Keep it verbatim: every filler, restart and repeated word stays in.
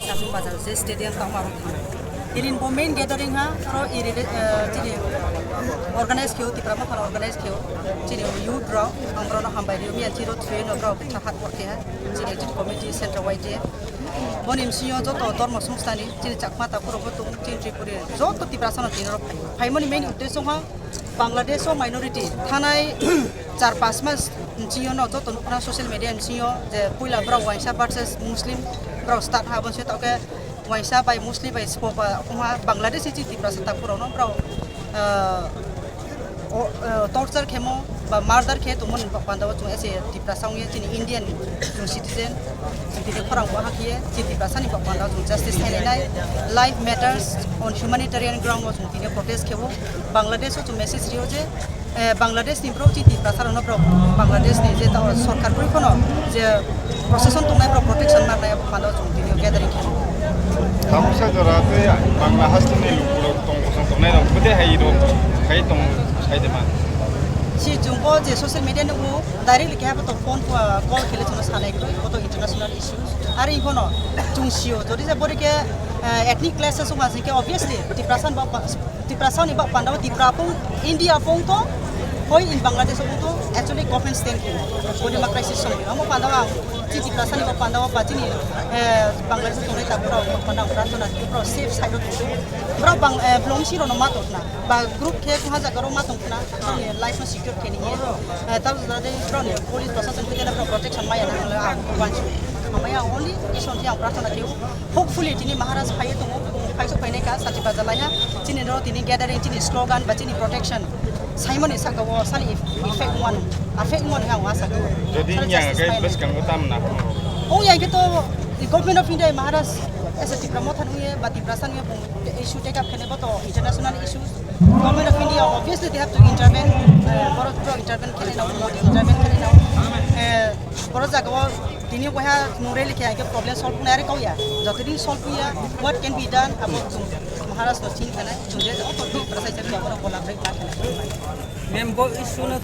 Sasum Bazar se stadium tamo aro thang. Tinin bo main gathering ha, aro iri, eh, chini organize kheo, Tipra Motha organize kheo, chini youth rok, ang borok no hambai rio, miya chiro three no borok bicha hard work khe ha, chini executive committee, central Y T F. Boni M C O joto dormo songstani, chini Chakma takhurok bo tong, chini Tripuri, joto Tiprasa no tini rok phai. Phaimani main uddesho ha, Bangladesh o minority thanai char pas mas bisingo no joto nukna social media bisingo je puila borok waisa versus Muslim borok start ha, aboni siyot ke waisa bai Muslim bai spo ba wngma Bangladesh ni chini Tiprasa takhurok no borok, ah, o, ah, torture khemo ba murder khe tongmani panda o chwng ese Tiprasa wngya chini Indian chwng citizen chwng tini khorang bo hakhe chini Tiprasa ni panda o chwng justice khlainai life matters on humanitarian ground o chwng tini protest khebo. Bangladesh o chwng message rio je, eh, Bangladesh ni borok chini Tiprasa rokno borok Bangladesh ni je ta sorkar bwrwi phano je procession tongnai borok protection marnai abo phano chwng tini gathering khe. Tamosa jora tei Bangla hasteni lukurok tong bosong tongnai rok bwdai hai rok khai tong sai de man. Si chwng bo je social media nugo directly keha bo to phone, uh, call khele chwngno sanai kroi bo to international issues. Ari bono chwng sio jodi je bori ke, uh, ethnic clashes wngkha se ke obviously Tiprasa ni ba Tiprasa ni bak panda o Tipra pung India pung to hoi in Bangladesh pung to actually government stand khe. Boni ma crisis song amo panda o ang chi Tiprasa ni bak panda o ba chini, eh, Bangladesh tongnai ta borok bak panda o prarthana khe borok safe side o thung. Borok bang, eh, blong si rok no ma tong khna ba group khe ha jaga rok ma tong khna. Borok ni life no secure khe ni. Eh, ta jora de borok ni police protection khe borok protection maya na ang wansu. Amaya only ison thi ang prarthana khe. Hopefully tini Maharaj phaiwi tongo, phaisok phainai kha, sati bajalaiha. Chini ro tini gathering, chini slogan ba chini protection saimani saka o sani effect wngmano, affect wngmano ang asa kha. Jodi sani wngya justice khe painai. Bwskango tam na phano? O ya khe to Government of India Maharaj as a Tipra Motha nuye ba Tiprasa nuye bung issue take up khene bo to international issues. Government of India obviously they have to intervene. Eh, borok borok intervene khene na, Modi intervene khene na. Eh, borok jaga o Tini waiha nung rally khe ang khe problem solve wngnai are kau ya. Joto din solve wngya, what can be done? Abo chwng Maharaj no sini khanai, chwng je joto din prasai chak ya, bono bola break ba khanai. Mem bo issue no